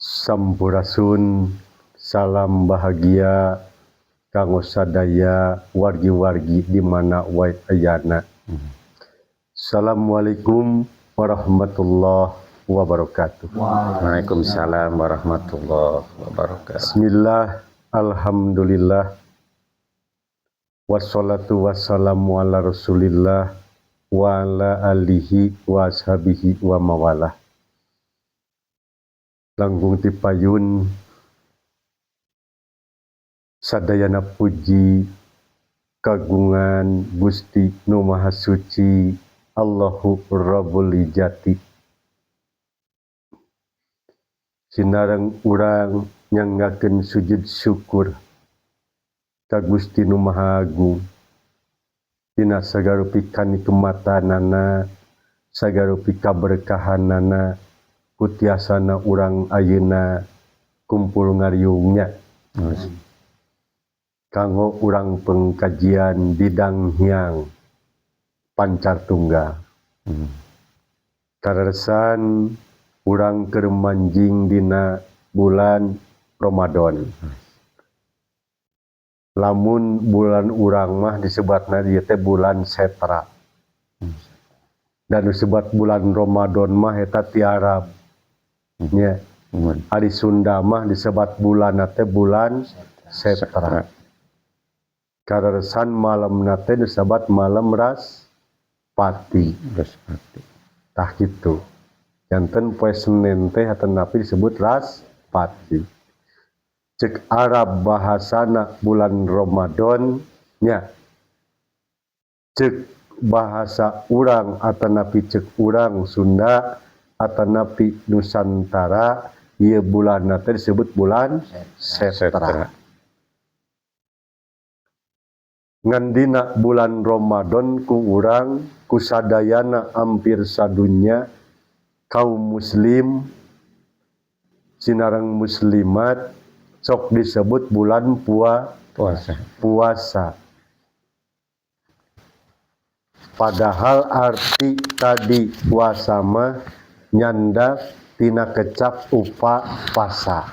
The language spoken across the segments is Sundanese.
Sampurasun, salam bahagia kanggo sadaya wargi-wargi di mana wae ayana. Assalamualaikum warahmatullahi wabarakatuh. Waalaikumsalam warahmatullahi wabarakatuh. Bismillah, alhamdulillah, wassalatu wassalamu ala rasulillah wa ala alihi wa ashabihi wa mawalah. Langkung tipayun sadayana puji kagungan Gusti Nu Maha Suci Allahu Rabbul Izzati. Sinareng urang nyanggakeun sujud syukur ka Gusti Nu Maha Agung dina sagarupi kanikmatanana, sagarupi kaberkahanana, kutiasana urang ayeuna kumpul ngariungnya kanggo urang pengkajian bidang hiang pancar tunggal. Karesan urang keur manjing dina bulan Ramadan. Lamun bulan urang mah disebatna ieu teh bulan Setra. Dan disebut bulan Ramadan mah eta ti Arab. Nya. Ari Sunda mah disebat bulan teh bulan Setra. Karesan malamna teh disebat malam Raspati. Raspati. Tah kitu. Janten poe Senen teh atanapi disebut Raspati. Cek Arab bahasana bulan Ramadan nya. Cek bahasa urang atanapi cek urang Sunda atanapi Nusantara ieu bulan teh disebut bulan Setra. Setra. Ngan dina bulan Ramadan ku urang ku sadayana hampir sadunya kaum muslim sinareng muslimat sok disebut bulan puasa. Puasa. Padahal arti tadi puasa mah nyandak tina kecap upa pasa.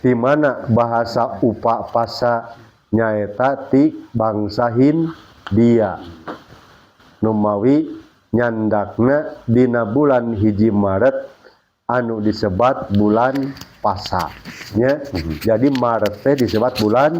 Di mana bahasa upa pasa nyaeta ti bangsa Hindia. Numawi nyandakna dina bulan 1 Maret anu disebat bulan pasa. Nya, jadi Maret teh disebat bulan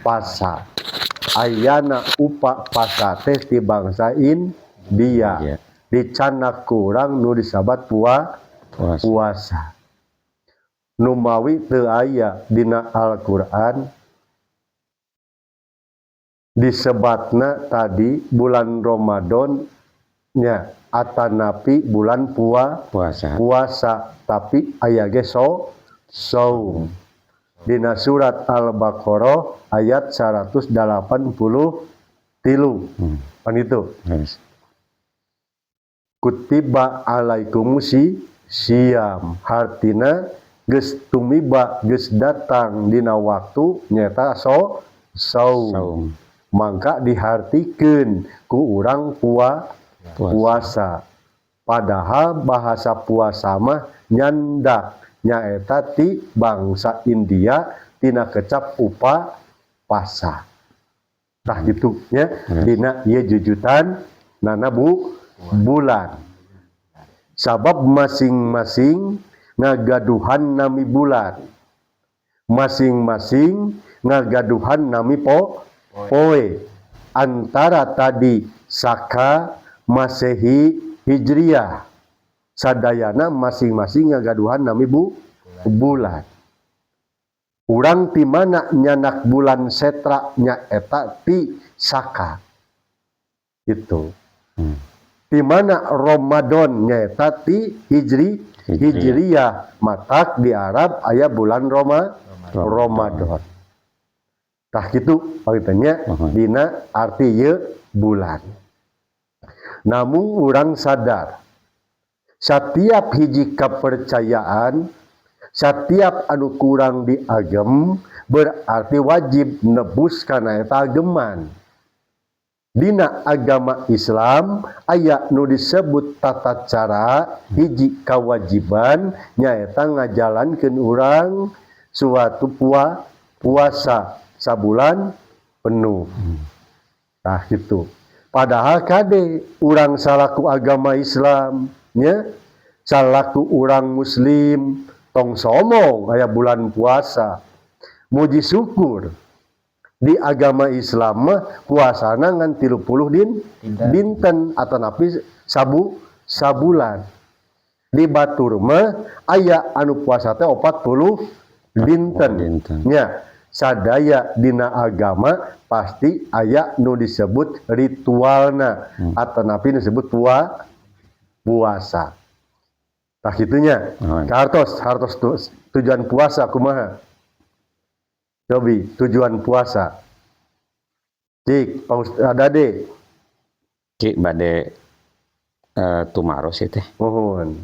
pasa. Ayana upa pasa teh ti bangsa India. Dicanak kurang nu disebat puasa. Puasa. Numawi teu aya dina Al-Qur'an disebatna tadi bulan Ramadan nya atanapi bulan puasa. Puasa, tapi aya ge saum. Dina surat Al-Baqarah ayat 183. Pan itu. Kutiba alaikumus siam, hartina geus tumiba, geus datang dina waktu nyata saum. Saum. Mangka dihartikeun ku urang puasa. Puasa. Padahal bahasa puasa mah nyandak nyaeta ti bangsa India tina kecap upa pasa. Tah gitu nya dina ieu jujutan nana bulan. Sabab masing-masing ngagaduhan nami bulan. Masing-masing ngagaduhan nami poe. Antara tadi Saka, Masehi, Hijriah. Sadayana masing-masing ngagaduhan nami bulan. Urang ti mana nyanak bulan Setra nyaeta ti Saka. Itu. Di mana Ramadan nyaeta ti Hijriah. Hijriah. Matak di Arab aya bulan Ramadan. Tah kitu pangintennya dina arti ieu bulan. Namun urang sadar setiap hiji kepercayaan, setiap anu kurang diagem berarti wajib nebus kana eta ageman. Dina agama Islam aya nu disebut tata cara, hiji kewajiban nyaeta ngajalankeun urang suatu puasa sabulan penuh. Nah, gitu. Padahal kade urang salaku agama Islam nya, salaku urang muslim, tong somong aya bulan puasa. Muji syukur di agama Islam mah puasana ngan 30 dinten atau napi sabulan. Di batur mah aya anu puasa teh 40 dinten. Dinten. Nya, sadaya dina agama pasti aya nu disebut ritualna atau napi disebut puasa. Tah, kitunya. Hartos hartos tujuan puasa kumaha? Cobi tujuan puasa. Cik, Pak Dade. Ki, bade tumaros ieu teh. Mohon.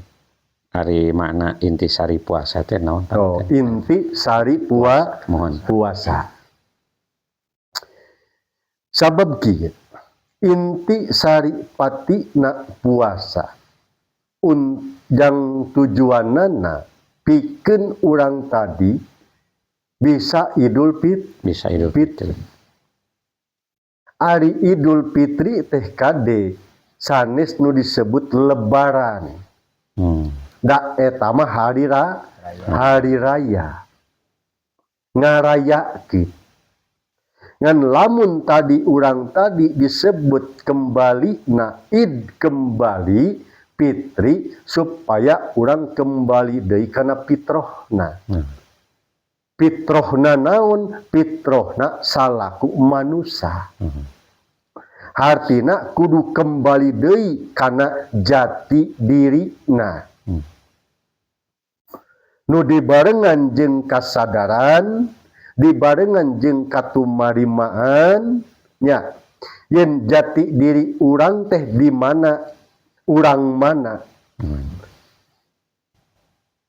Ari makna inti sari puasa teh naon? Oh, inti sari Mohon. Puasa. Sabab kieu, inti sari patina puasa jang tujuanana pikeun urang tadi bisa Idul Bisa Idul Fitri. Fitri. Ari Idul Fitri teh kade sanes nu disebut lebaran. Da eta mah hari raya. Ngarayakeun. Ngan lamun tadi urang tadi disebut kembali na id kembali fitri supaya urang kembali deui kana fitrohna. Fitrohna naon? Fitrohna salaku manusia. Hartina kudu kembali deui kana jati dirina. Nu dibarengan jeung kasadaran, dibarengan jeung katumarimaan nya, yen jati diri urang teh di mana, urang mana.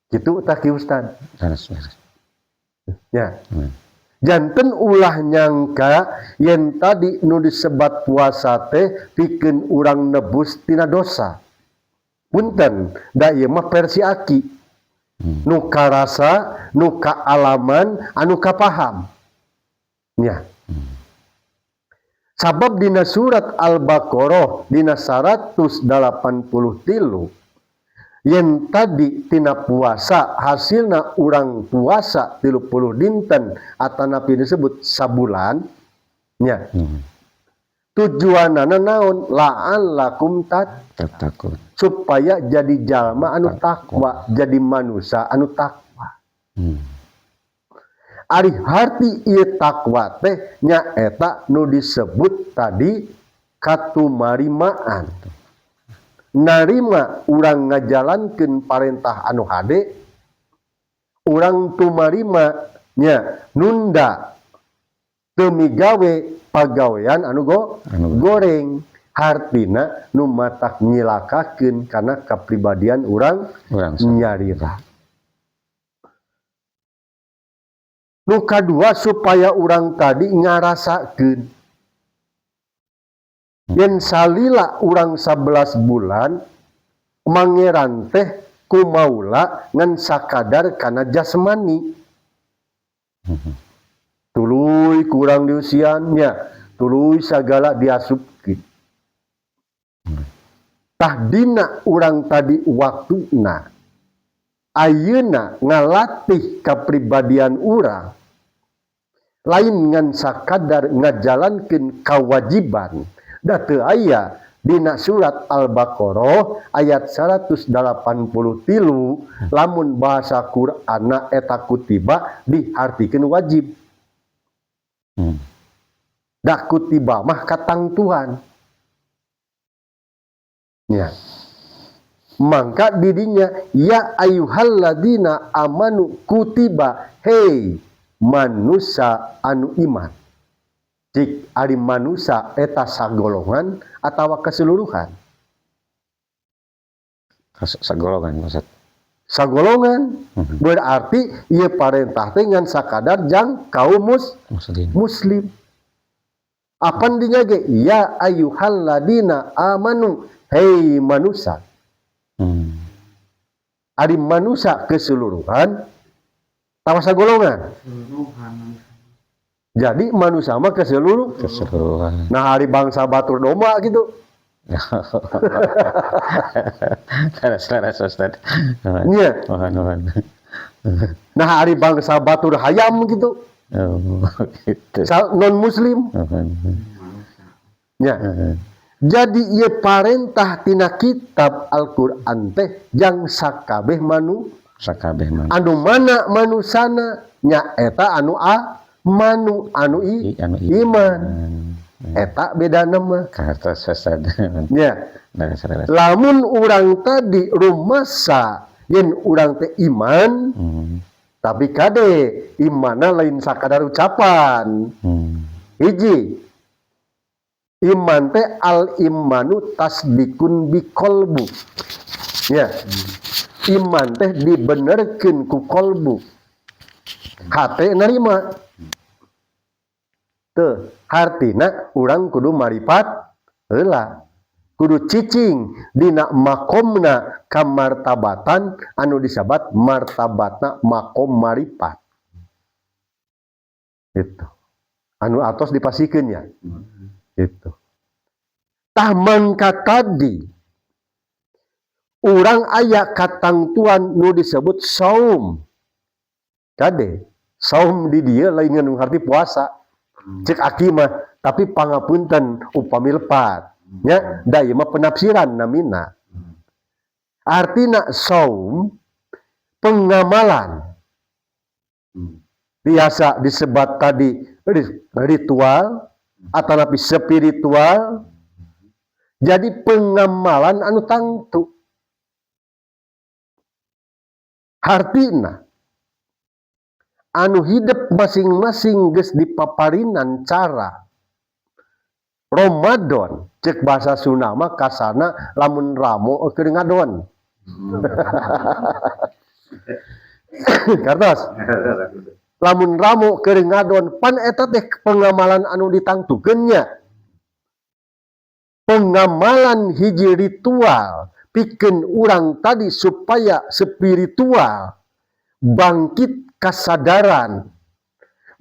Gitu tah, Ki Ustad. Leres, leres. Ya. Janten ulah nyangka yen tadi nu disebat puasa teh pikeun urang nebus tina dosa. Punten, da ieu mah versi aki. Nu karasa, nu kaalaman, anu kapaham. Nya. Sabab dina surat Al-Baqarah dina 183 yen tadi tina puasa hasilna urang puasa 30 dinten atanapi disebut sabulan nya. Tujuanana naon? La'allakum Tattaqun. Supaya jadi jalma anu takwa, jadi manusia anu takwa. Ari harti ieu takwa teh nyaeta nu disebut tadi katumarimaan. Narima urang ngajalankeun parentah anu hade, urang tumarima nya nunda teu migawe pagawean anu Anu goreng. Hartina nu matak nyilakakeun kana kapribadian urang urang nyarira. Nu kadua supaya urang tadi ngarasakeun yen salila urang 11 bulan mangeran teh kumaula ngan sakadar kana jasmani. Tuluy kurang diusiannya, tuluy sagala diasupkeun. Tah dina urang tadi waktuna ayeuna ngalatih kapribadian urang lain ngan sakadar ngajalankeun kawajiban. Da teu aya dina surat Al-Baqarah ayat 183 lamun bahasa Qur'anna eta kutiba diartikeun wajib. Da kutiba mah katangtuan. Ya. Mangka didinya ya ayyuhalladzina amanu kutiba, hei manusia anu iman. Cik ari manusia eta sagolongan atawa keseluruhan? Sagolongan maksud. Sagolongan. Berarti ieu parentah teh ngan sakadar jang kaum Muslim. Muslim. Apan dinya ge ya ayyuhalladzina amanu, hei manusia. Ari manusia keseluruhan tawasa golongan. Jadi manusia mah keseluruhan. Keseluruhan. Nah, ari bangsa batur domba gitu. Laras laras, Ustaz. Nya. Mohon mohon. Nah, ari bangsa batur hayam gitu. Oh, gitu. Non muslim. Mohon. Nya. Jadi ieu parentah tina kitab Al-Qur'an teh jang sakabeh manu Sakabeh mah. Anu mana manusana nya eta anu a manu anu i, anu iman. Eta bedana mah. Kartos, Ustaz. Nya. Laras laras. Lamun urang tadi rumasa yen urang teh iman, tapi kade imana lain sakadar ucapan. Hiji iman teh al imanu tasdikun biqolbu ya. Iman teh dibenerkeun ku kolbu, hate nerima teu. Hartina urang kudu maripat heula, kudu cicing dina makomna kamartabatan anu disebat martabatna makom maripat itu anu atos dipasikeun ya itu. Tah, mangka tadi urang aya katangtuan nu disebut saum. Kade, saum di dieu lain ngan arti puasa cek aki mah, tapi pangapunten upami lepat nya, da ieu mah penafsiran namina. Artina saum pengamalan, biasa disebat tadi ritual atau napi spiritual. Jadi pengamalan anu tangtu, hartina anu hidup masing-masing geus dipaparinan cara Ramadan. Cek bahasa Sunda mah kasana lamun ramo keur ngadon. Kartos, lamun ramo keur ngadon pan eta teh pengamalan anu ditangtukeun nya, pengamalan hiji ritual pikeun urang tadi supaya spiritual bangkit, kasadaran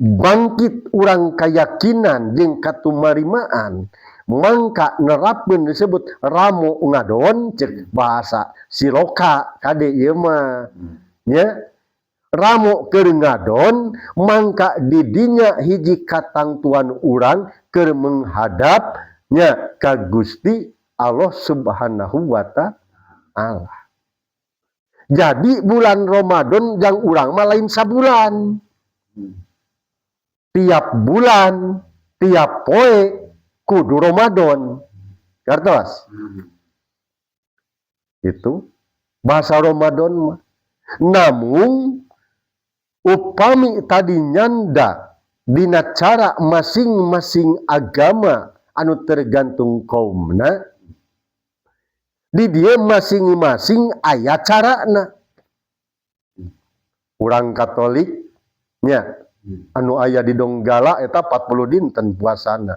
bangkit, urang keyakinan jeung katumarimaan. Mangka nerapkeun disebut ramo ngadon cek bahasa siloka. Kade, ieu mah nya ramo keur ngadon, mangka didinya hiji katangtuan urang keur menghadap nya ka Gusti Allah Subhanahu wa Ta'ala. Jadi bulan Ramadan jang urang mah lain sabulan, tiap bulan, tiap poe kudu Ramadan. Kartos itu bahasa Ramadan mah. Namun upami tadi nyanda dina cara masing-masing agama anu tergantung kaumna, di dia masing-masing aya carana. Urang Katolik nya anu aya di Donggala eta 40 dinten puasana.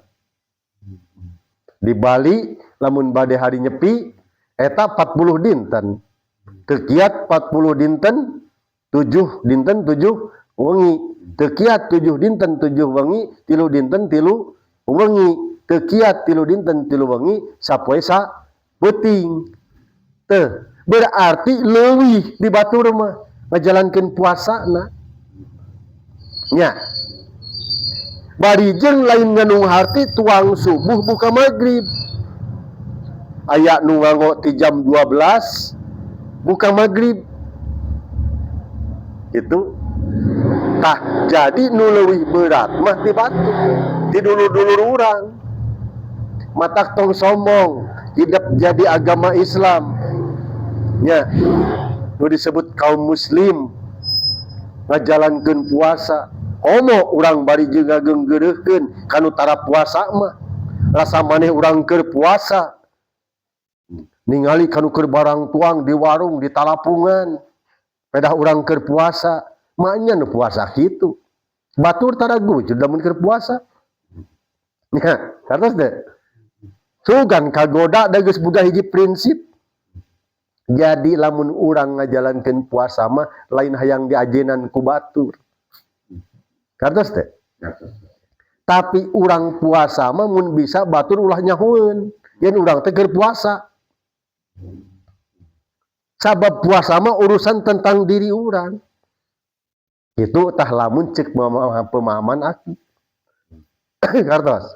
Di Bali lamun bade hari Nyepi eta 40 dinten. Teu kiat 40 dinten 7 dinten 7 wengi, teu kiat 7 dinten 7 wengi 3 dinten 3 wengi, teu kiat 3 dinten 3 wengi sapoe sa peuting. Teh berarti leuwih di batur mah ngajalankeun puasana nya. Bari jeung lain nganung harti tuang subuh buka maghrib. Aya nu nganggo ti jam 12 buka maghrib itu. Tah, jadi nu leuwih berat mah ti batur, ti dulur-dulur urang. Matak tong sombong hidup jadi agama Islam nya, nu disebut kaum muslim ngajalankeun puasa. Komo urang bari jeung ngageunggeureuhkeun kanu tara puasa mah. Rasa maneh urang keur puasa ningali kanu keur barang tuang di warung di talapungan, pedah urang keur puasa. Maknya nu puasa kitu, batur tara gujur lamun keur puasa. Nya, kartos teh. Sugan kagoda da geus boga hiji prinsip. Jadi lamun urang ngajalankeun puasa mah lain hayang diajenan ku batur. Kartos teh. Tapi urang puasa mah mun bisa batur ulah nyahoeun. Yen urang teh keur puasa. Sabab puasa mah urusan tentang diri urang. Itu tah lamun cek pemahaman aki. Kartos.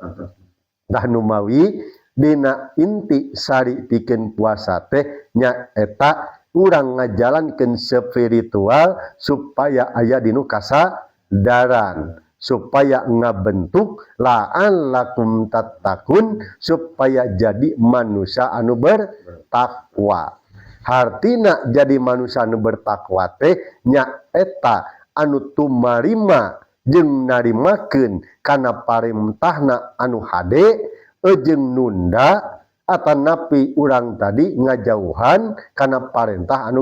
Tah, numawi dina inti sari pikeun puasa teh nya eta urang ngajalankeun spiritual supaya aya dinu kasadaran, supaya ngabentuk la'allakum tattaqun, supaya jadi manusia anu bertakwa. Hartina jadi manusia anu bertakwa teh nya eta anu tumarima jeung narimakeun kana parentahna anu hade jeung nunda atanapi urang tadi ngajauhan kana parentah anu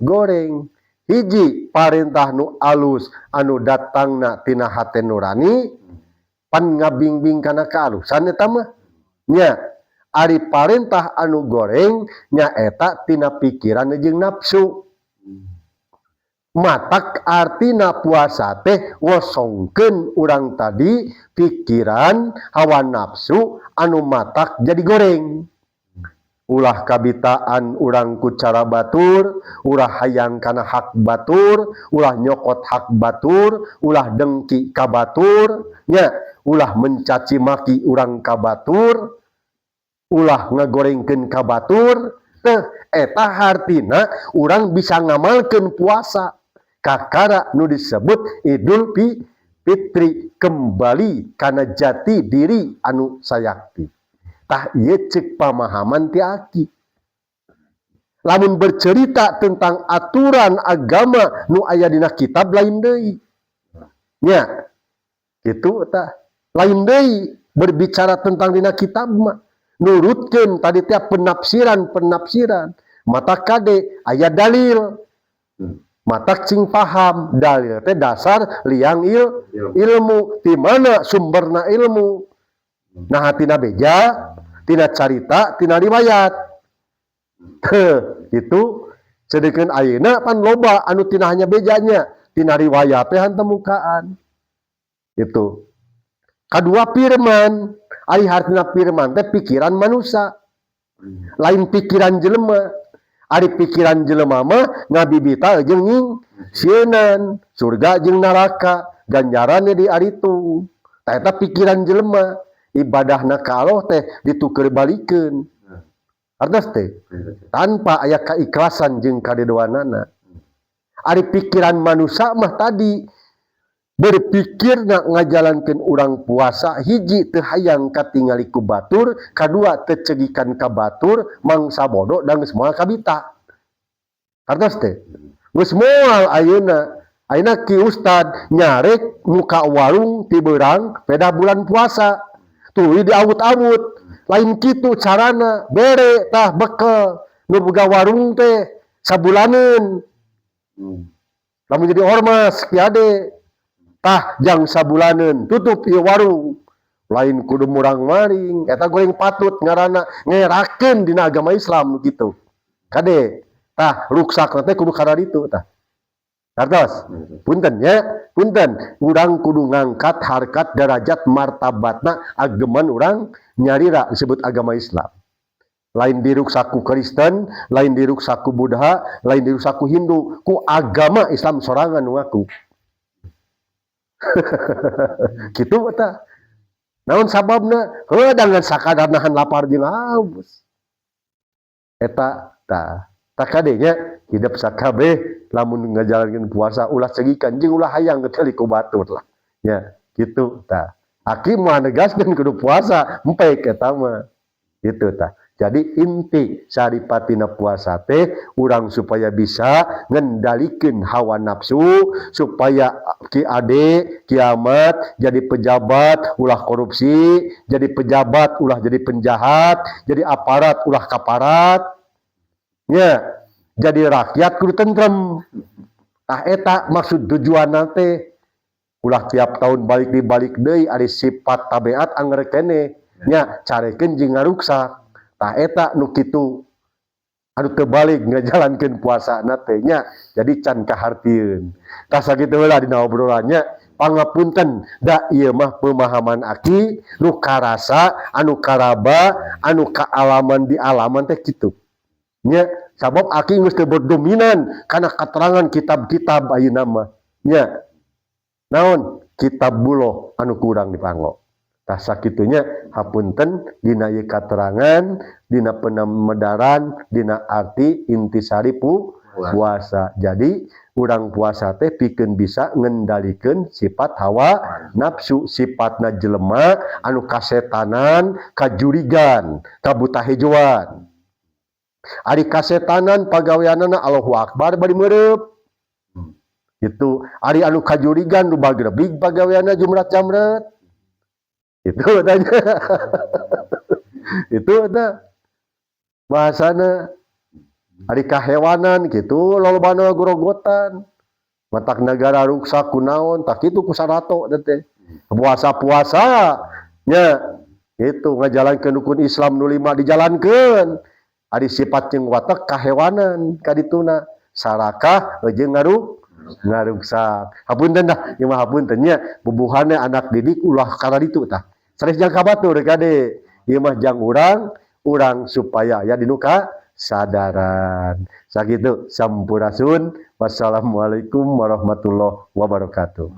goreng. Hiji parentah nu alus anu datangna tina hate nurani, pan ngabingbing kana kaalusan eta mah nya. Ari parentah anu goreng nya eta tina pikiran jeung nafsu. Matak artina puasa teh ngosongkeun urang tadi pikiran, hawa nafsu anu matak jadi goreng. Ulah kabitaan urang ku cara batur, ulah hayang kana hak batur, ulah nyokot hak batur, ulah dengki ka batur nya, ulah mencaci maki urang ka batur, ulah ngagorengkeun ka batur teh. Eta hartina urang bisa ngamalkeun puasa kakara nu disebut Idul Fitri, kembali kana jati diri anu sayakti. Tah, ieu cek pamahaman ti aki. Lamun bercerita tentang aturan agama nu aya dina kitab, lain deui nya. Kitu tah, lain deui berbicara tentang dina kitab mah, nurutkeun tadi tiap penafsiran-penafsiran. Mata kade aya dalil, matak cing paham dalil teh dasar liang ilmu. Di mana sumberna ilmu? Nah, tina beja, tina carita, tina riwayat. Heh, itu sedangkan ayeuna pan loba anu tina hanya bejanya, tina riwayat teh hantemukaan. Itu kadua firman. Ari hartina firman teh pikiran manusia, lain pikiran jelema. Ari pikiran jelema mah ngabibita jeung nyingsieunan surga jeung neraka, ganjarannya di aritu. Tah, eta pikiran jelema. Ibadahna ka Allah teh dituker balikeun. Artos teh tanpa aya kaikhlasan jeung kadedoanana. Ari pikiran manusia mah tadi berpikir nak ngajalankeun urang puasa, hiji teu hayang katingali ku batur, kadua teu cegikan ka batur, mangsa bodoh dan geus moal kabita. Artos teh geus moal ayeuna. Ayeuna ki ustad nyarek muka warung ti beurang peda bulan puasa tuluy diawut-awut. Lain kitu carana. Bere tah bekel nu boga warung teh sabulaneun. Lamun jadi ormas, Ki Ade, tah jang sabulaneun tutup ieu warung, lain kudu murang maring. Eta goreng patut ngaranna ngerakeun dina agama Islam nu kitu. Kade tah, ruksak teh kudu kararitu tah. Kartos, punten ya, punten. Urang kudu ngangkat harkat, derajat, martabatna ageman urang nyarira disebut agama Islam. Lain diruksak ku Kristen, lain diruksak ku Buddha, lain diruksak ku Hindu, ku agama Islam sorangan nu ngaku. Kitu eta. Naon sababna? Heuh, dengan sakadar nahan lapar jeung haus. Eta tah. Tah, kadenya hidup sakabeh lamun ngajalankeun puasa ulah cegikan jeung ulah hayang kecuali ku batur lah. Ya, gitu tah. Aki mah negaskeun kudu puasa, empek eta mah. Gitu tah. Jadi inti saripatina puasa teh urang supaya bisa ngendalikeun hawa nafsu, supaya Ki Ade kiamat jadi pejabat ulah korupsi, jadi pejabat ulah jadi penjahat, jadi aparat ulah kaparat. Ya, jadi rakyat kudu tentrem. Tah, eta maksud tujuan teh. Ulah tiap tahun balik di balik deui, ari sifat tabiat anger keneh nya, carekeun jeung ngaruksak. Tah, eta nu kitu anu teu balik ngajalankeun puasana teh nya, jadi can kahartieun. Tah, sakitu heula dina obrolannya, pangapunten da ieu mah pemahaman aki nu karasa, anu karaba, anu kaalaman di alaman teh kitu nya, sabab aki geus teu berdominan kana katerangan kitab-kitab ayeuna mah nya, naon kitabullah anu kurang dipanggo. Tah, sakitunya, hapunten dina ieu katerangan dina penemedaran dina arti intisari puasa. Jadi urang puasa teh pikeun bisa ngendalikeun sifat hawa nafsu, sifatna jelema anu kasetanan, kajurigan, kabutahejoan. Ari kasetanan pagaweanana Allahu Akbar bari meureub itu. Ari anu kajurigan nu bagrebig pagaweanna jumrat jamret itu tanya itu eta bahasana. Ari kahewanan gitu lolobana gorogotan, matak negara ruksak kunaon? Tak kitu ku sarato teh puasa-puasa nya itu ngajalankeun rukun Islam nu lima dijalankeun, ari sifat jeung watak kahewanan kadituna sarakah jeung ngaruksak. Hapunten dah ieu mah, hapunten nya, bubuhanna anak didik ulah kararitu. Tah, sanes jang ka batur kade, ieu mah jang urang urang supaya aya dinu kasadaran. Sakitu, sampurasun, wassalamualaikum warahmatullahi wabarakatuh.